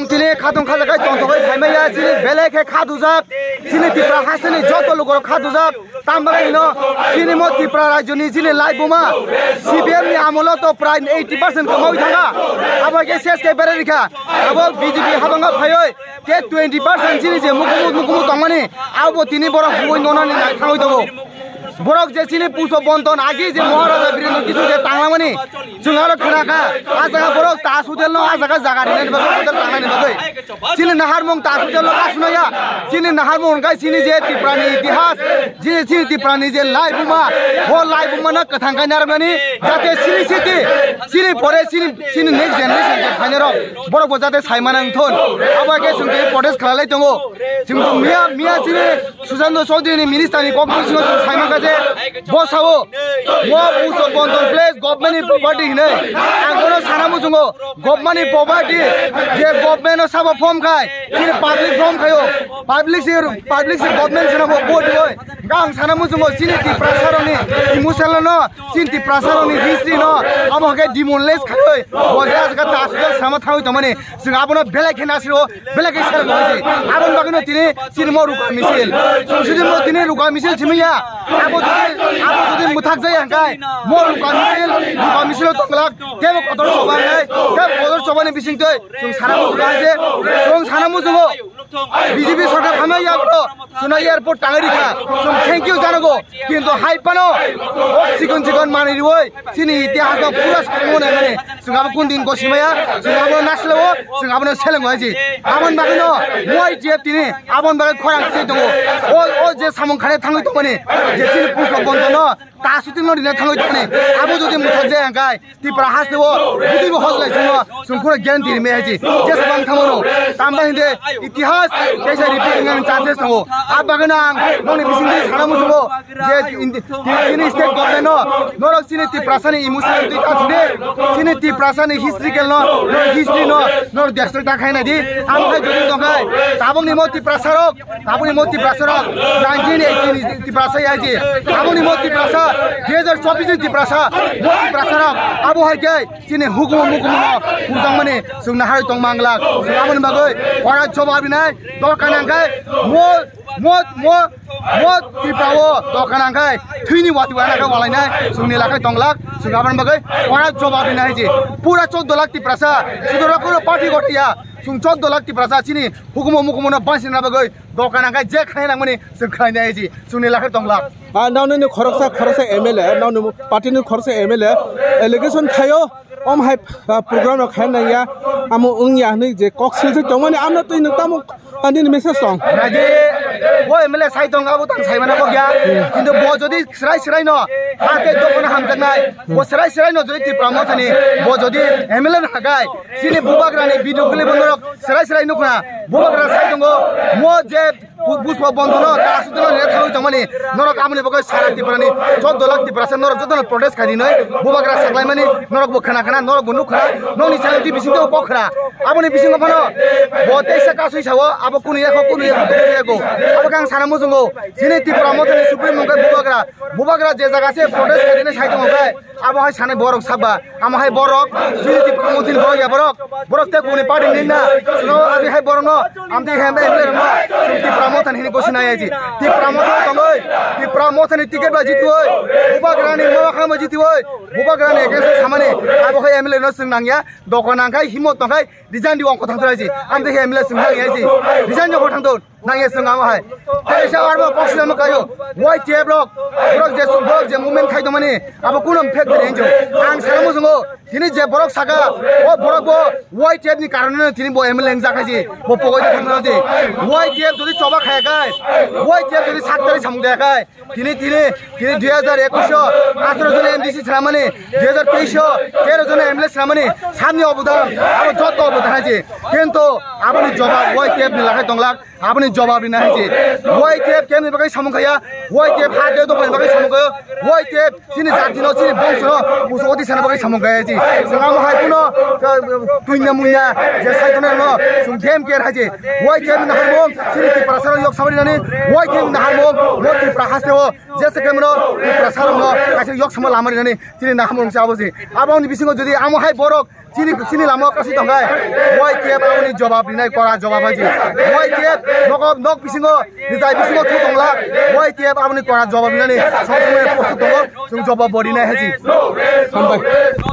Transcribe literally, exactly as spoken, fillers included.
Tini khatong khajakai tongthogwi phaimaya, chini belai khe kha dujak, chini Tripura hasteni joto lukurok kha dujak. Tambai hino chini mo Tripura rajyoni chini laibuma C P M ni amolo to prai eighty percent kwmawi thanga. Abo khe ses khe berai rikha. Abo B J P habanga phaioi khe twenty percent chini je mukumu mukumu tongmani abo tini borok huoi nonani nai thangwi tongo. Borok je chini puso bonton agi je Maharaja Birendra Kishore je tanglamani chwng aro khna kha. A jaga borok Taj Hotel no a jaga jaga rinani bagwi hotel tangnani bagwi. Chini naharmung Taj Hotel no kasunaya. Chini naharmung hwnkhai chini je Tripura ni itihas, chini, chini Tripura ni je laibuma, bo laibuma no kwthang khai narwknani, jate chini city, chini pore chini, chini next generation je phainai rok, borok bo jate sai mana wngthon. Abo khe chwng tini protest khlai lai tongo. Chwng miya, miya chini Sushanta Chowdhury ni minister ni kok bisingo chwng sai mankha je, bo sao, bo puso bonton place government ni property hinwi. Ang bono sana muchungo, government ni property, je government no sabo form khai, chini public form khaio, public se, public se government se nabo vote dioi. Ang sana muchungo chini Tiprasa rokni emotional no, chini Tiprasa rokni history no, abo khe demolish khaioi, bo je aswk ta aswk sama thangwi tongmani, chwng abono belai khe nasiro, belai khe sero nai se. Aboni bagwino tini chini mo ruka misil, chwng sidi mo tini ruka misil simi ya, abo jodi, abo jodi muthak jaya hwnkhe, mo ruka misil, ruka misil o tongglak, tebo kotor choba nai, tebo kotor choba ni bising twi, chwng sana muchungo hai se, chwng sana muchungo. B J P sarkar hamya ya to, chwngno airport tangwi rikha, chwng thank you janago, kintu hai phano o chikon chikon manwi riwi chini itihas no pura sakmo nai mani, chwng abo kun din gosimaya, chwng abo nasilao, chwng abo seleng hai ji, aboni bagwi no Y T F tini aboni bagwi khorang se tongo, o, o je samung khane thangwi tongmani, je chini puso bonto no, ta sutin no rina thangwi tongmani, abo jodi muthak jaya hwnkhe, Tripura haste o bwtwi bo hojlai chwngno chwng kheno guarantee rimai hai se jesa bang thangmano. Tamo hinde itihas kaisa repeat wngmani chances tongo. A bagwino ang nokni bisingtwi sana muchungo je indi-, chini state government no norok chini Tiprasa ni emotional twi ta thide, chini Tiprasa ni historical no, norok history no norok destroy ta khai nai di. Ang khai jodi tongkhai tabukni mo Tiprasa rok Tabukni mo Tiprasa rok nineteen eighty ni Tiprasa ya ji. Tabukni mo Tiprasa dui hazar chobbish ni Tiprasa, mo Tiprasa rok abo hai khe chini hukumu mukumu no hujang mani chwng naharwi tong manglak. Chwng aboni bagwi ora jobab rinai dorkar nang khe mo, mo, mo, mo Tripura o dorkar nang khe thwini wati wana khe walainai chwngni lakhai tonglak. Chwng aboni bagwi ora jobab rinai ji. Pura choudo lakh Tiprasa, sudoro kuro party gothiya. Chwng choudo lakh Tiprasa chini hukumu mukumu no bansi na bagwi dorkar nang khe je khlai nang mani chwng khlai nai ji chwngni lakhai tongla. Ah, nang nini khoroksa, khoroksa M L A, nang nini party ni khoroksa M L A allegation khaio, om hai, ah, program rok khai nang ya, amo wng ya hwnwi je kok sil se tong mani amno twi nuk tamo, ah, nini message tong. Nagi, bo M L A sai tong abo tang sai mana kok ya, kintu bo jodi srai srai no, ha te dokno hamjaknai, bo srai srai no jodi Tipra Mothani, bo jodi M L A no hagai, chini bubagrani video clip norok srai srai nukna, bubagra sai tongo, mo je Bu-, Bushba Bondhono, ta aswk no rina thangwi tongmani, norok aboni bagwi sara Tiprani choudo lakh Tiprasa norok jotono protest khai rinwi, bubagra saklaimani, norok bo khna khna, norok bo nuk khna, nokni channel twi bisingtwi bo kok khna. Aboni bisingo phano bo teisa kasui sao, abo kunu yakho, kunu yakho, kunu yakho. Abo khe ang sana muchungo, chini Tipra Mothani Supreme hwnkhe bubagra, bubagra je jaga se protest khai rinwi sai tongo khe, abo hai sanai borok saba, amo hai borok, chini Tipra Mothani borok ya borok, borok te kuni party ni na, chwng abo hai borok no, amtwi hai M L A rok no, chwng Tipra Mothani hini gosi nai aji, Tipra Motha tongoi, Tipra Mothani ticket bai jitioi, bubagrani mama khama jitioi, bubagrani against samani, abo hai M L A no chwng nangya, dokon nangkhai, himot tongkhai, resign di ongko thang thai ji, amtwi hai M L A chwng nangya ji, resign di ongko thang thun. Nang ye sung amo hai. Tei sa arbo kok sila mo kayo. Y T F rok, borok je, borok je movement khai tongmani, abo kuno fake de enjo. Ang sana muchungo, tini je borok saka, o borok bo Y T F ni karone tini bo M L A wngjakhaji, bo pogoi de thangna ji. Y T F jodi choba khaya kai, Y T F jodi sak tari samung de kai, tini, tini, tini dui hazar ekush o atharo jona M D C slamani, dui hazar teis o tero jona M L A slamani, samni obodan, abo joto obodan haji. Kintu aboni jobab Y T F ni lakhai tonglak. Aboni jobab rina hai se. Y T F kemni bagwi samung khaya, Y T F ha de dopani bagwi samung khayo, Y T F chini jati no, chini bongso no, muso oti sana bagwi samung khaya se. Sengamo hai kuno, uh, tuinya muinya, je sai tono no, sung game care hai se. Y T F ni hai mong, chini Tiprasa Yok sama rinani, Y T F ni naharmung, North Tripura haste o, jese kemro, Tripura sarong no, kaisa yok sama lama rinani, chini naharmung se abo se. Abo ni bisingo jodi amo hai borok, chini, chini lama kasi tongkai, Y T F abo ni jawab rinai kora jawab hai ji. Y T F nogo, nok bisingo, rijai bisingo thu tongla, Y T F abo ni kora jawab rinani, sob somoi post tongo, sung jawab bo rinai hai ji. Hambai.